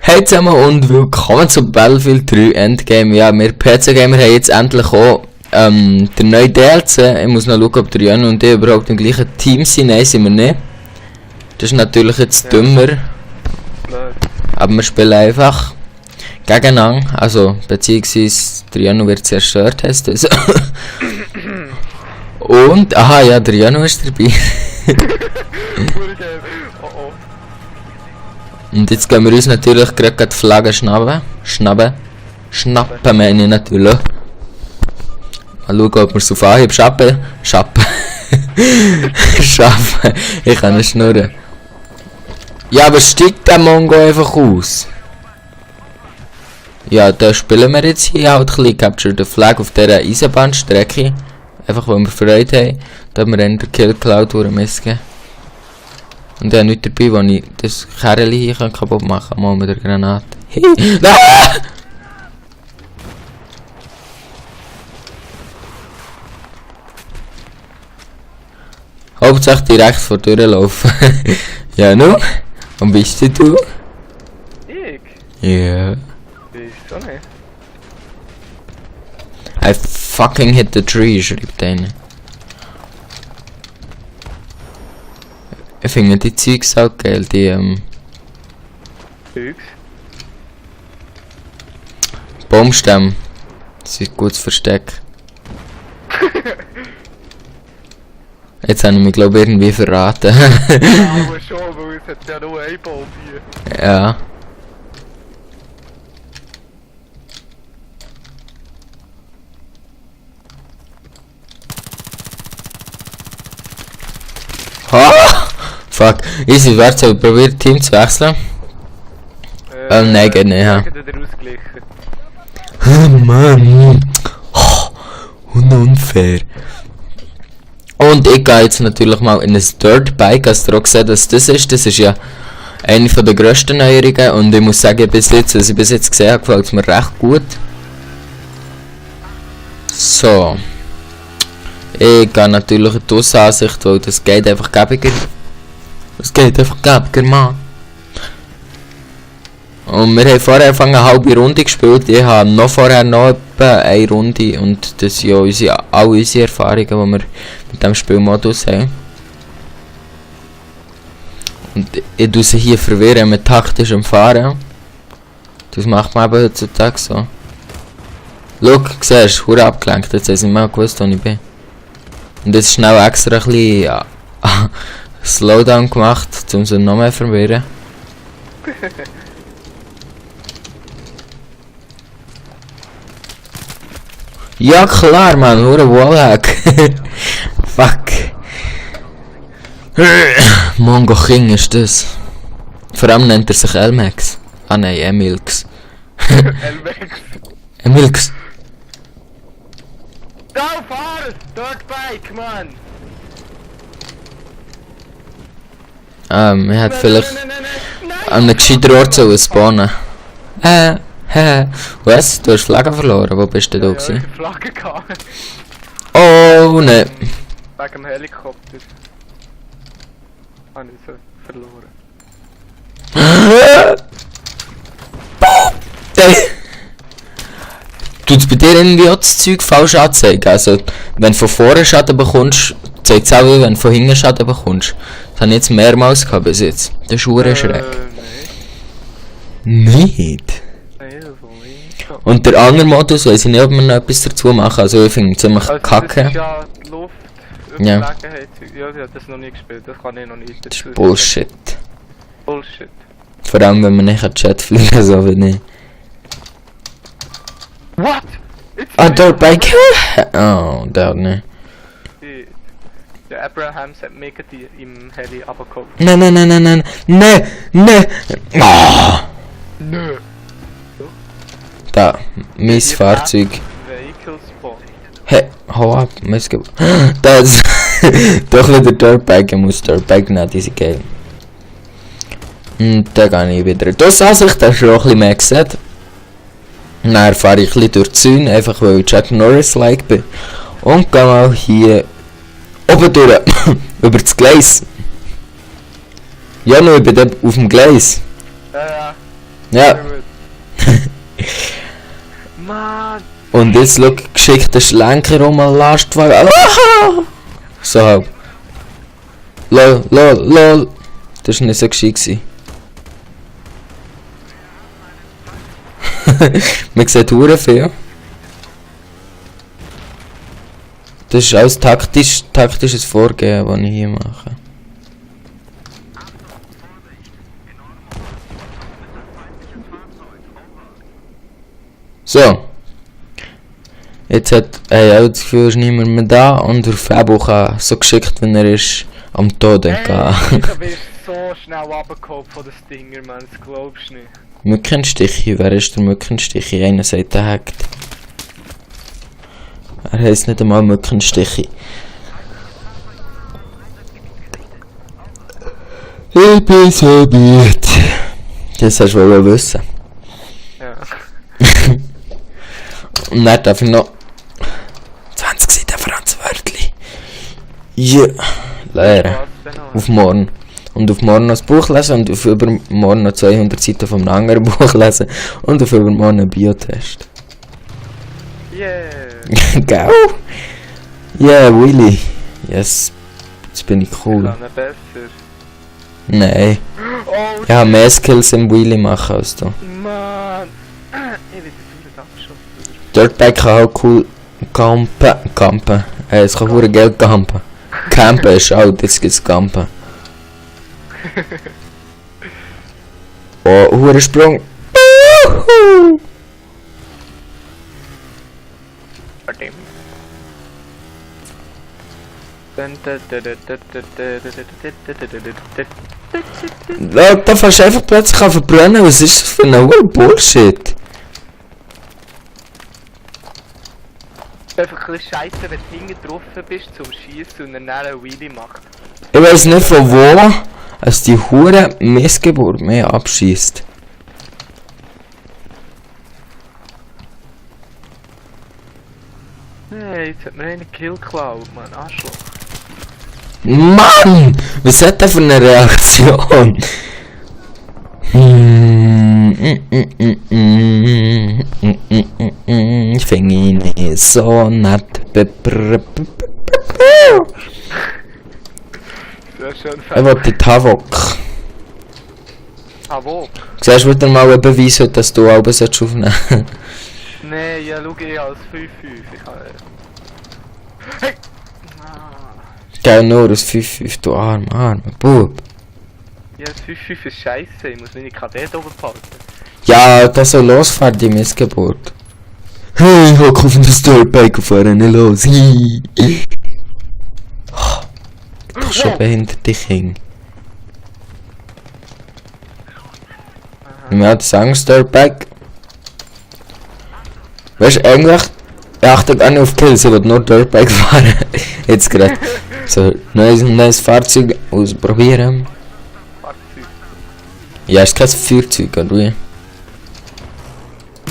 Hey zusammen und willkommen zu Battlefield 3 Endgame. Ja, wir PC-Gamer haben jetzt endlich auch den neuen DLC. Ich muss noch schauen, ob der Jan und ich überhaupt im gleichen Team sind. Nein, sind wir nicht. Das ist natürlich jetzt dümmer. Aber wir spielen einfach gegeneinander. Also, beziehungsweise der Janu wird zerstört, heisst das. Und, aha, ja, der Janu ist dabei. Und jetzt gehen wir uns natürlich gerade die Flagge schnappen, meine ich natürlich. Mal schauen, ob wir es auf Anhieb schaffen. Ich kann nicht schnurren. Ja, aber steigt der Mongo einfach aus? Ja, da spielen wir jetzt hier halt ein bisschen Capture the Flag auf dieser Eisenbahnstrecke. Einfach weil wir Freude haben. Da haben wir einen Kill geklaut, der Missgeben. Und ich habe nichts dabei, wo ich das Kerl hier kaputt machen kann. Mal mit der Granate. Hauptsache direkt vor der Tür laufen. Ja, nun? Und bist du? Ich? Ja. Wieso nicht? I fucking hit the tree, schreibt einer. Ich finde die Zeugs auch geil, die Zeugs? Baumstämme. Das ist ein gutes Versteck. Jetzt habe ich mich glaube irgendwie verraten. Ja, aber schon, weil es hat ja nur ein Baum hier. Ja. Ha! Fuck. Easy, warte, probiert Team zu wechseln. Nein, geht nicht, ja. Ausgeglichen. Oh Mann. Oh, unfair. Und ich gehe jetzt natürlich mal in ein Dirtbike. Hast du auch gesehen, dass das ist? Das ist ja eine der grössten Neuerungen. Und ich muss sagen, bis jetzt, was ich bis jetzt gesehen habe, gefällt es mir recht gut. So. Ich gehe natürlich in die Aussenansicht, weil das geht einfach gäbiger. Das geht einfach gäbiger, Mann. Und wir haben vorher eine halbe Runde gespielt. Ich habe noch vorher noch etwa eine Runde. Und das sind ja alle unsere Erfahrungen, die wir mit diesem Spielmodus haben. Und ich tue sie hier verwirren mit taktischem Fahren. Das macht man eben heutzutage so. Schau, siehst du, abgelenkt. Jetzt haben sie mal gewusst, wo ich bin. Und jetzt schnell extra ein bisschen Slowdown gemacht, um sie noch mehr verwirren. Ja klar, man, hure Wallhack. Fuck. Mongo King ist das. Vor allem nennt er sich Elmax. Ah nein, Emilx. Emilx. Da, fahr! Dirtbike, Mann! Er hat vielleicht an einem gescheiteren Ort sollen spawnen. Was? Du hast Flagge verloren? Wo bist du da gewesen? Ja, Flagge gehabt. Oh ne. Wegen dem Helikopter. Habe ich so verloren. Tut's bei dir irgendwie auch das Zeug falsch anzeigen? Also, wenn du von vorne Schaden bekommst, zeigt es auch, wenn du von hinten Schaden bekommst. Das habe ich jetzt mehrmals gehabt bis jetzt. Das ist verdammt schräg. Nicht? Und der andere Modus, weiß ich nicht, ob man noch etwas dazu machen. Also ich finde es ziemlich kacke. Das ist ja die Luft, Überlegenheit. Ja, ich habe das noch nie gespielt, das kann ich noch nicht. Das ist Bullshit. Bullshit. Vor allem, wenn man nicht an Chat fliegen, so wie ich. What? Ah, Dirtbike? Oh, der nicht. Der Abrahams hat mega die im Heli abgekommen. Nein. Oh. Nö. Da, mein Fahrzeug. Vehicle Spot. Hey, hau ab, Missge. Das doch wieder Dirtbike, ich muss Dirtbike nehmen, diese geil. Und da gehe ich wieder. Das Ansicht hast du auch ein bisschen mehr gesehen. Dann fahre ich ein bisschen durch die Zäune, einfach weil ich Jack Norris-like bin. Und gehe mal hier oben durch, über das Gleis. Ja, nur ich bin auf dem Gleis. Ja. Ja. Mann! Und jetzt schau, geschickter Schlenker um einen Lastwagen. Ah! So halb. Lol, lol, lol. Das war nicht so gescheit gewesen. Man sieht verdammt viel. Das ist alles taktisches Vorgehen, was ich hier mache. So. Jetzt hat er auch das Gefühl, ist niemand mehr da und der Fabo kann so geschickt, wenn er ist, am Tod gehen. Du bist so schnell runtergekommen von den Stinger, Mann, das glaubst du nicht. Mückenstiche, wer ist der Mückenstiche? Einer sagt, er hackt. Er heisst nicht einmal Mückenstiche. Ich bin so müde. Das hast du wohl wissen. Ja. Und dann darf ich noch 20 Seiten Franz-Wörtli. Ja, lehren. Was denn noch? Auf morgen. Und auf morgen noch das Buch lesen und auf übermorgen noch 200 Seiten vom anderen Buch lesen und auf übermorgen einen Biotest. Yeah! Gau? Yeah, Willy. Yes. Jetzt bin ich cool. Kann er besser. Nein. Oh, Ich habe mehr Skills im Willy machen als du. Mann! Ich will das abgeschossen. Dirtbike kann auch cool campen. Es kann hure Geld campen. Campen ist alt, jetzt gibt's campen. Oh, hure Sprung. Verdammt. Da fährst du einfach plötzlich verbrennen. Was ist das für ein hure Bullshit? Einfach ein bisschen scheisse, wenn du hinten drauf bist zum Schießen und dann einen Wheelie macht. Ich weiß nicht von wo, als die hure Missgeburt mehr abschießt. Hey, jetzt hat mir einen Kill geklaut, Mann, Arschloch. Mann! Was hat der für eine Reaktion? Ich finde ihn nicht so nett. Sehr schön Er will die Tavok. Ah, wo? Siehst du wieder mal einen Beweis, dass du auch aufnehmen sollst? Nee, ja, schau ich als 5-5. Ich kann... Hey! Ah. Gell, nur das 5-5, du armer Bub. Ja, das 5-5 ist scheiße, ich muss meine KD oben behalten. Ja, das soll losfahren, die Missgeburt. Hey, hock auf das Dirtbike und fahren nicht los. Doch schon behindert dich hin. Wir hatten Angst, Dirtbike. Weißt du, eigentlich, ich achte gar nicht auf Kills, ich will nur Dirtbike fahren. Jetzt gerade. So, neues Fahrzeug ausprobieren. Fahrzeug. Ja, ist kein Feuerzeug, oder wie?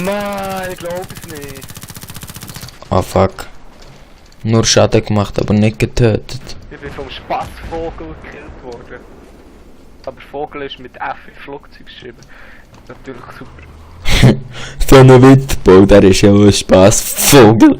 Nein, ich glaube es nicht. Ah, fuck. Nur Schaden gemacht, aber nicht getötet. Ich bin vom Spaßvogel gekillt worden. Aber Vogel ist mit F in Flugzeug geschrieben. Natürlich super. So ein Witzbold, der ist ja auch ein Spaßvogel.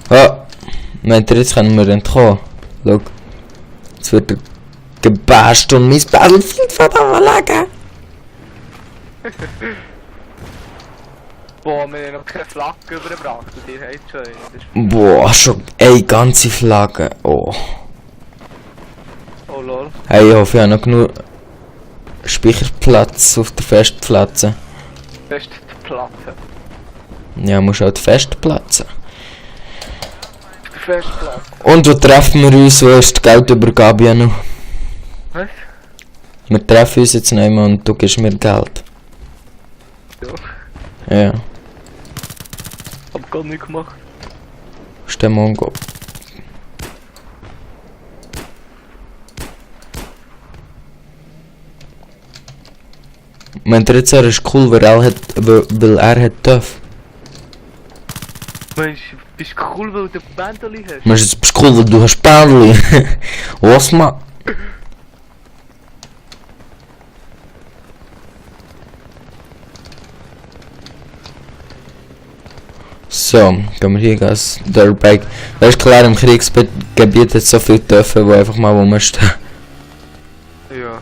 Ah, meint ihr, jetzt können wir entkommen? Schau. Jetzt wird er gebasht und mein Battlefield verdammt liegen. Boah, wir haben noch keine Flagge übergebracht und ihr habt schon eine. Boah, schon eine ganze Flagge. Oh. Oh lol. Hey, ich hoffe, ich habe noch genug Speicherplatz auf der Festplatte. Beste Platte. Ja, muss halt Festplatte. Festplatte. Und wo treffen wir uns? Wo ist die Geldübergabe ja noch? Was? Wir treffen uns jetzt nicht mehr und du gibst mir Geld. Ja. Ja. Hab gar nicht gemacht. Ist der Mongo. Meint ihr jetzt, er ist cool, weil er hat TÜV? Mensch, bist du cool, weil du Bändeli hast? Maar het is cool dat du hast Bändli. Was man? So, gehen wir hier als Dirtbike. Das ist klar, im Kriegsgebiet hat es so viele Töpfe, die einfach mal rumstehen. Ja.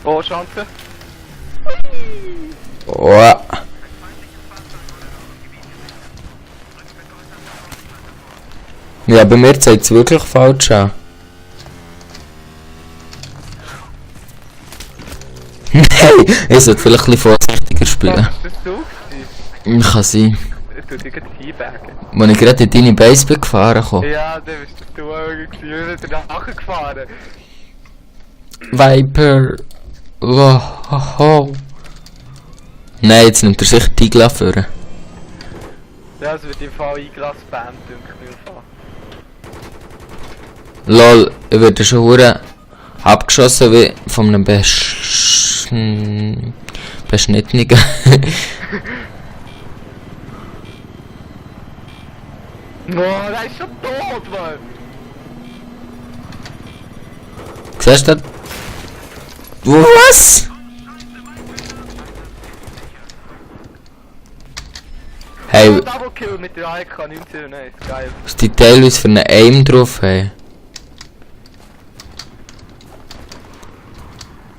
Oh, Chance. Oh. Ja, bei mir zeigt es wirklich falsch an. Nein! Ich sollte vielleicht ein bisschen vorsichtiger spielen. Was, das du gewesen? Kann sein. Ich tue dich gerade teabaggen. Als ich gerade in deine Base bin gefahren bin. Ja, dann bist das du auch gewesen. Ich bin nachgefahren. Viper. Oh. Nein, jetzt nimmt er sicher die Igla vor. Ja, es wird im Fall eingelassen Band, denke ich mir. Lol, ich werde schon hure abgeschossen wie von einem Beschnittenen. No, der ist schon tot, Mann! Siehst du das? Was? Hey, Double Kill mit der AK-19, geil. was die teilweise für einen Aim drauf haben.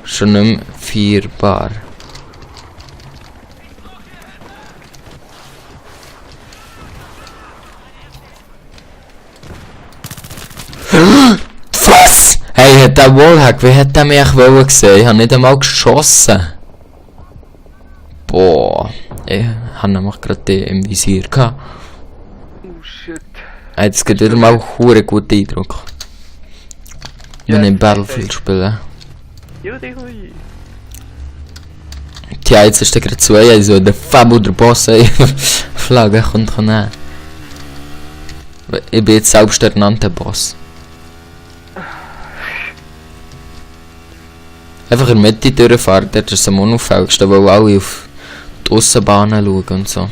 Schon nicht mehr feierbar. Was? Hey, hat der Wallhack, wie hat der mich wollen gesehen? Ich habe nicht einmal geschossen. Boah, ich habe nämlich gerade den im Visier gehabt. Oh shit. Jetzt gibt wieder mal einen guten Eindruck. Wenn ich im Battlefield spiele. Judi hui. Tja, jetzt ist der gerade 2, also der Fab oder Boss, ey. Flagge kommt nehmen. Ich bin jetzt selbst der genannte Boss. Einfach in der Mitte durchfahren, dort ist es am unauffälligsten, weil alle auf die Aussenbahnen schauen und so.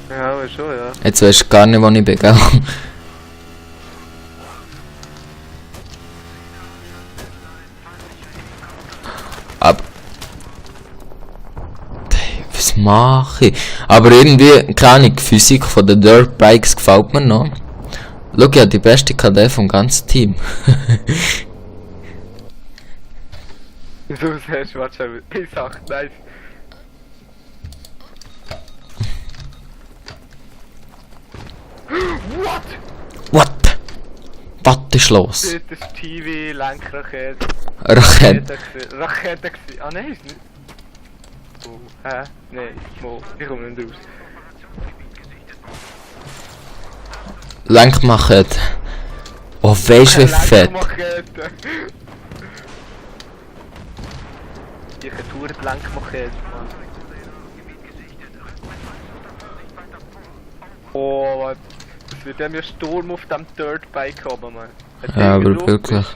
Ja, aber schon, ja. Jetzt weisst du gar nicht, wo ich bin, gell? Aber... Was mache ich? Aber irgendwie, keine Ahnung, die Physik von den Dirtbikes gefällt mir noch. Schau, ja, die beste KD vom ganzen Team. Wieso sagst du, warte schon, ich sag, nice. What? What? Was ist los? Das TV, Lenkrakete. Rakete. Rakete gewesen. Ah nein, ist nicht. Oh, hä? Nein, oh, ich komme nicht raus. Lenkmachete. Oh, weisst du wie fett? Lenkmachete. Ich tue die Lenkmachete, Mann. Oh, Mann. Es wird ja Sturm auf dem Dirtbike haben, Mann. Ja, aber wirklich.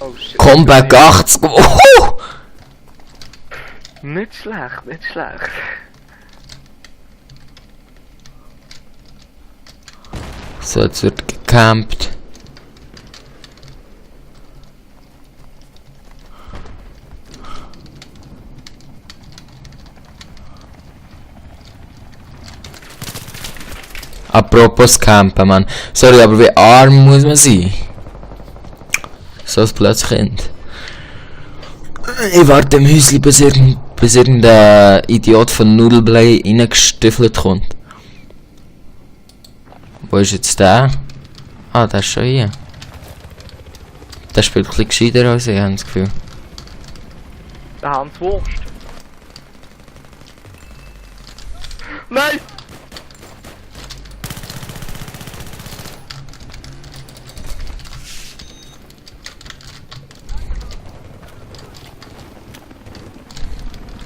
Oh shit. Comeback 80. Oh! Nicht schlecht, nicht schlecht. So, jetzt wird gecampt. Apropos campen, Mann. Sorry, aber wie arm muss man sein? So ein blödes Kind. Ich warte im Häuschen, bis irgendein Idiot von Nudelblei reingestiefelt kommt. Wo ist jetzt der? Ah, der ist schon hier. Der spielt ein bisschen gescheiter als ich, habe das Gefühl. Der Hans Wurst. Nein!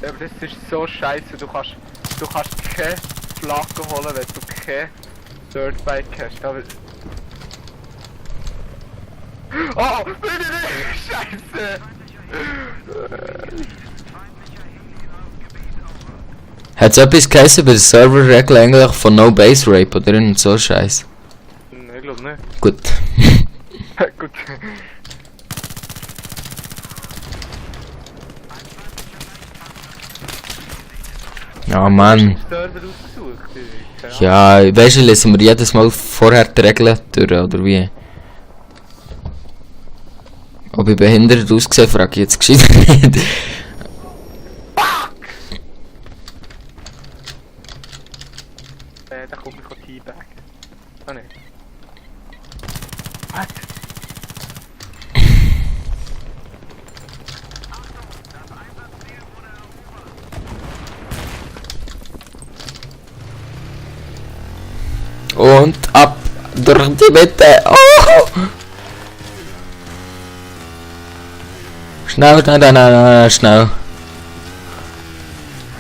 Ja, aber das ist so scheiße, du kannst keine Flagge holen, wenn du keine Dirtbike hast. Aber... Oh, bitte nicht! Scheiße! Hat es etwas geheißen bei der Server-Regel eigentlich von No Base Rape oder irgend so Scheiß? Ich glaube ne? Gut. Gut. Ja, Mann. Server ausgesucht. Ja, weißt du, lesen wir jedes Mal vorher die Regeln durch, oder wie? Ob ich behindert aussehe, frage ich jetzt gescheit nicht. Da kommt mich Teabag. Oh ne. Was? Und ab durch die Mitte. Oh! Schnell, schnell.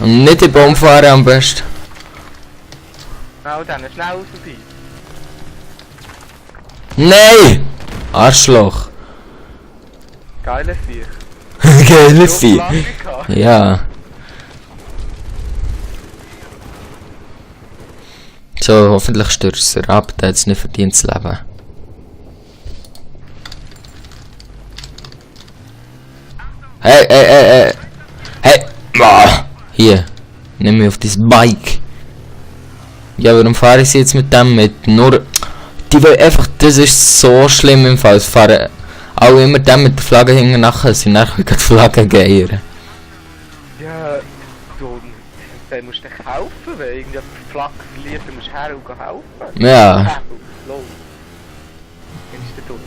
Und nicht in die Bombe fahren am besten. Schnell dann, schnell vorbei. Nein! Arschloch. Geile Viech. Geile So Vieh. lange gehabt. Ja. So, hoffentlich stürzt er ab, der hat es nicht verdient zu leben. Hey, hey, hey, hey! Hey! Ah, hier! Nimm mich auf dein Bike! Ja, warum fahre ich sie jetzt mit dem mit? Nur... Die will einfach... Das ist so schlimm im Fall. Es fahren auch immer dem mit der Flagge hinten nachher. Sie nachher die Flagge geiern. Ja, du... Dann musst du dich helfen, weil irgendjemand die Flagge verliert, dann musst du her und helfen. Ja. Los. Kennst du den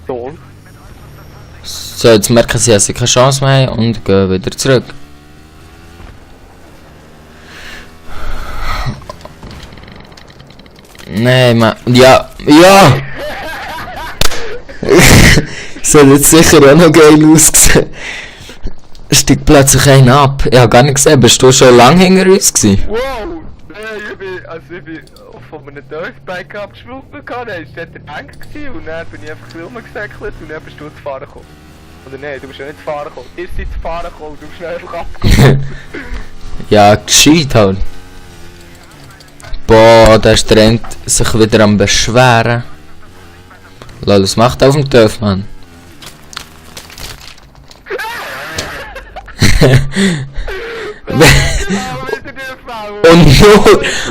So. So, jetzt merken sie, dass sie keine Chance mehr haben und gehen wieder zurück. Nein, man. Ja! Ja! Das hat jetzt sicher auch noch geil ausgesehen. Steigt plötzlich einer ab. Ich hab gar nicht gesehen, bist du schon lange hinter uns gewesen? Wow! Ich bin von einem Dirtbike abgesprungen, dann war dort der Bank und dann bin ich einfach rumgesäckelt und dann bist du zu fahren gekommen. Oder nein, du bist ja nicht zu fahren gekommen. Ihr seid zu fahren gekommen und du bist schnell einfach abgekommen. Ja, gescheit halt. Boah, da ist der End sich wieder am beschweren. Lol, was macht er auf dem Turf, Mann?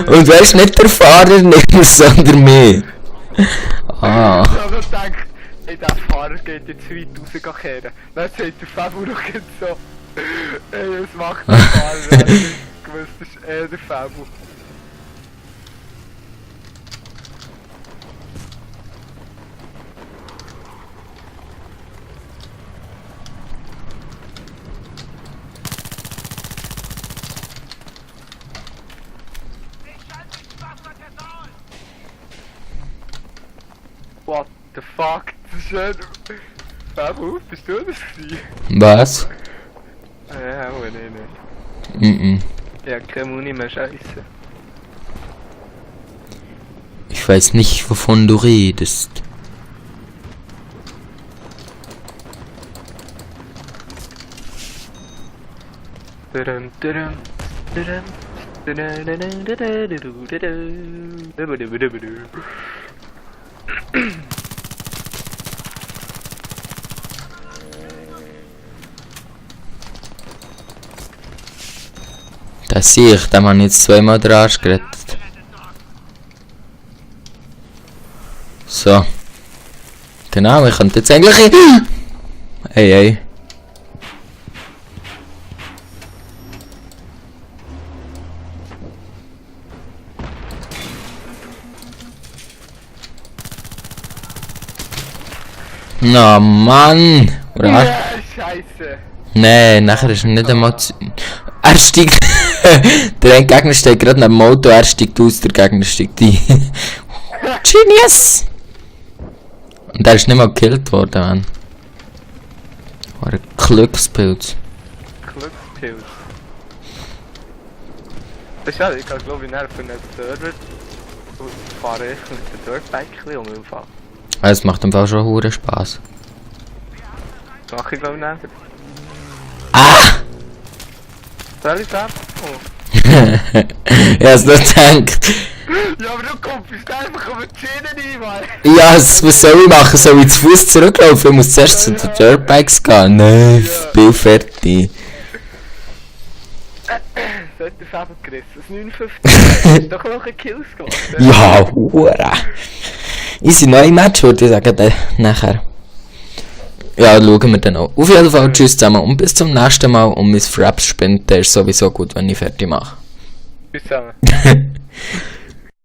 Und weißt nicht der Fahrer nicht, sondern mich. Ah. Ich hab noch gedacht, ey, der Fahrer geht jetzt weit rauskehren. Dann sagt der Fabio noch jetzt so, ey, was macht der Fahrer? Ich hab gewusst, das ist der Fabio. What the fuck? Das ist ja... Fabio, bist du das gewesen? Was? Ja, nee. Mhm. Ja, keine Muni mehr, scheiße. Ich weiß nicht, wovon du redest. Das sehe ich, dem habe ich jetzt zweimal den Arsch gerettet. So. Genau, ich könnte jetzt eigentlich... Hey, hey. Na Mann! Oder? Ja, scheiße! Nee, nachher ist er nicht einmal zu... Er steigt... Der eine Gegner steht gerade neben dem Auto, er steigt aus, der Gegner steigt ein. Genius! Und er ist nicht mal gekillt worden, Mann. War ein Glückspilz. Glückspilz. Das ist ja, ich glaube, ich nerve einen Server und fahre ich mit dem Dirtbike um im Fall. Es macht im Fall schon hure Spaß. Mach ich glaube ich nicht. Ah! Soll ich das? Oh. Ich hab's nicht gedacht. Ja, aber du kommst einfach auf die Schiene rein, Mann. Ja, was soll ich machen? Soll ich zu Fuß zurücklaufen? Ich muss zuerst zu den Dirtbikes gehen. Nein, ich bin fertig. So hat der Fabel gerissen. Das 59 ist doch noch ein Kills gemacht. Ja, hurra. Easy, neue Match, würde ich sagen, dann nachher. Ja, schauen wir dann auch. Auf jeden Fall, tschüss zusammen und bis zum nächsten Mal. Und mein Fraps spinnt, der ist sowieso gut, wenn ich fertig mache. Tschüss zusammen.